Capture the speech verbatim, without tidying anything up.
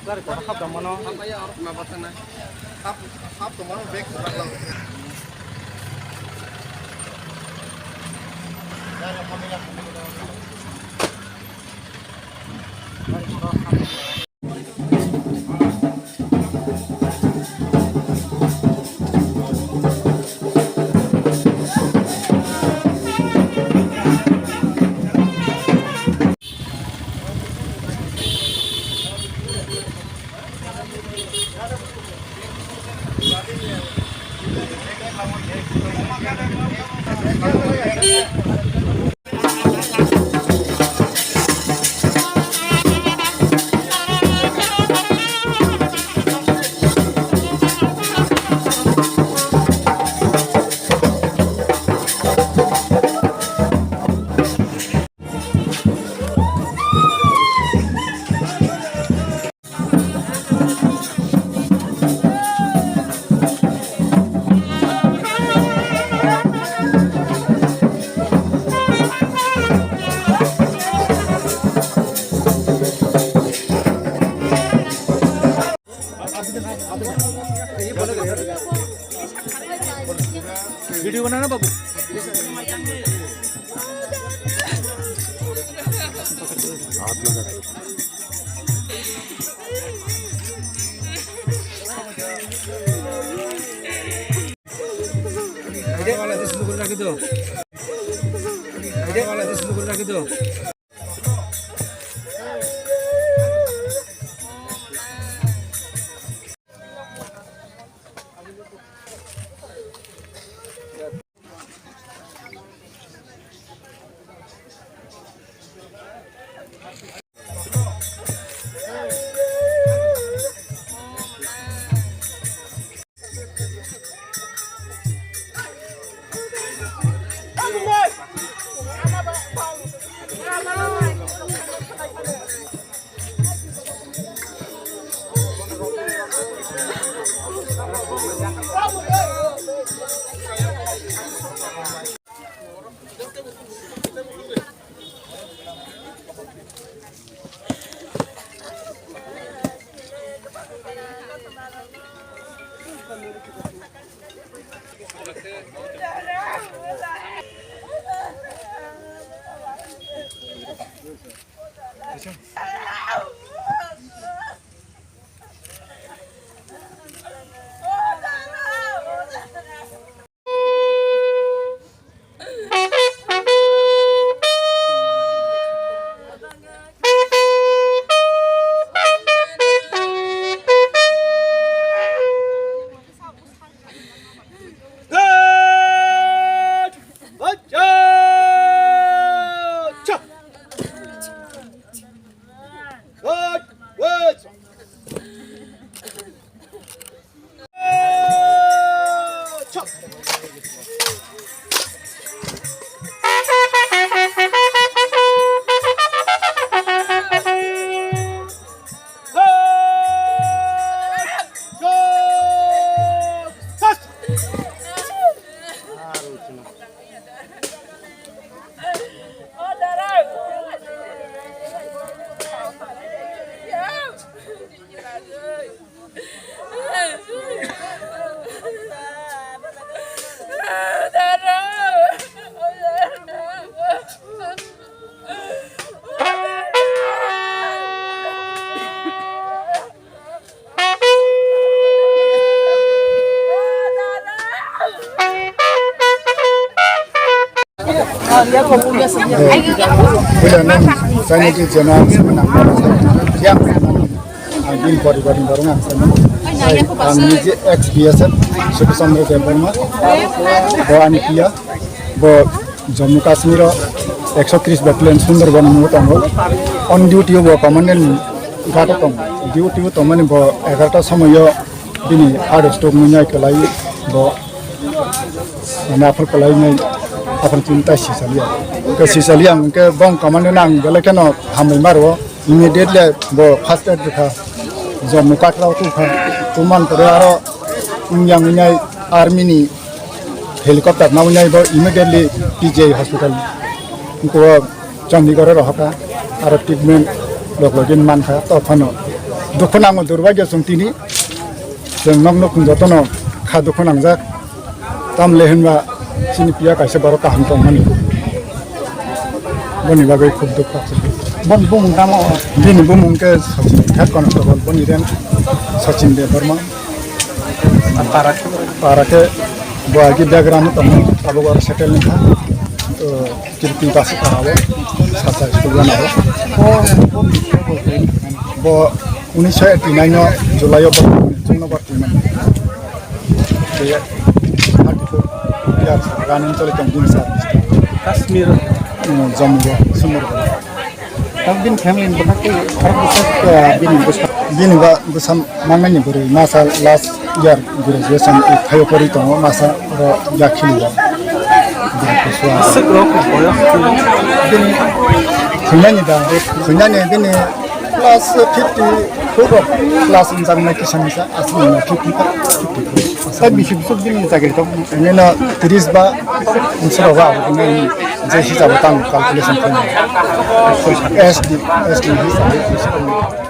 Gari kotor hap tongmano. Hap ya, hap tongmano, bag kotor lang. Video banana babu. Aide wala de sulu kuri rakhi do. Aide wala de sulu kuri rakhi do. Puila nang saini di jena ang sama nang. Yang ang bini poribar ni barang ang sama. Ang niji ex B S F Subhash Chandra Debbarma. Bo ani piya. Bo Jammu Kashmir o ekso tris battalion Sundarban o tongo. On duty o bo commandant ghat o tongo. Duty o tongmani bo egarota somoyo bini heart stroke ni nai kwlai bo. Mane aphal kwlai nai, aphal chini tai sisaliya. Ke sisaliya hwnkhe bong commandant ang belai kheno hambai maro. Immediately bo first aid kha. Jammu Kashmir o tukha. Tuman pore aro yang nai army ni helicopter na nai bo immediately P G I hospital. Ko Chandigarh o rohaka aro treatment Loklogin mankha, to phano dukhu nango, durbagyo chwng tini. Chwng nok nukhung jotono kha dukhu nangjak. Tamle hinba chini piya kaisa borok kaham tongmani. Boni bagwi khub dukhu. Bon bumung tamo? Bini bumung khe Sachin, head constable, boni rank Sachin Debbarma. Para khe bo agi background tongo, abo aro settle wngkha. Kirti basi para bo, Sasa school gana bo. Bo unisho eighty nine o July o bo chwngno bharti mani. Thirty four years running choli tong bini service. Kashmir. Jammu, Sumarganj. Tang bini family ni bwkhak tei khorok bwsa, bini bwsa. Bini ba bwsa mangnani bwrwi masa last year graduation thaio pori tongo, masa ro yakhili ya. Bini bwsa. Aswk rok boyos. Bini thwinani da, thwinani bini plus fifty four rok plus wngjaknai kisa misa, aswk wngna fifty four, fifty four. Tei bisi bwswk bini chakri tong? Nino tris ba bwswk ba, je hisabo tang calculation khainai. S D, S D hisabo.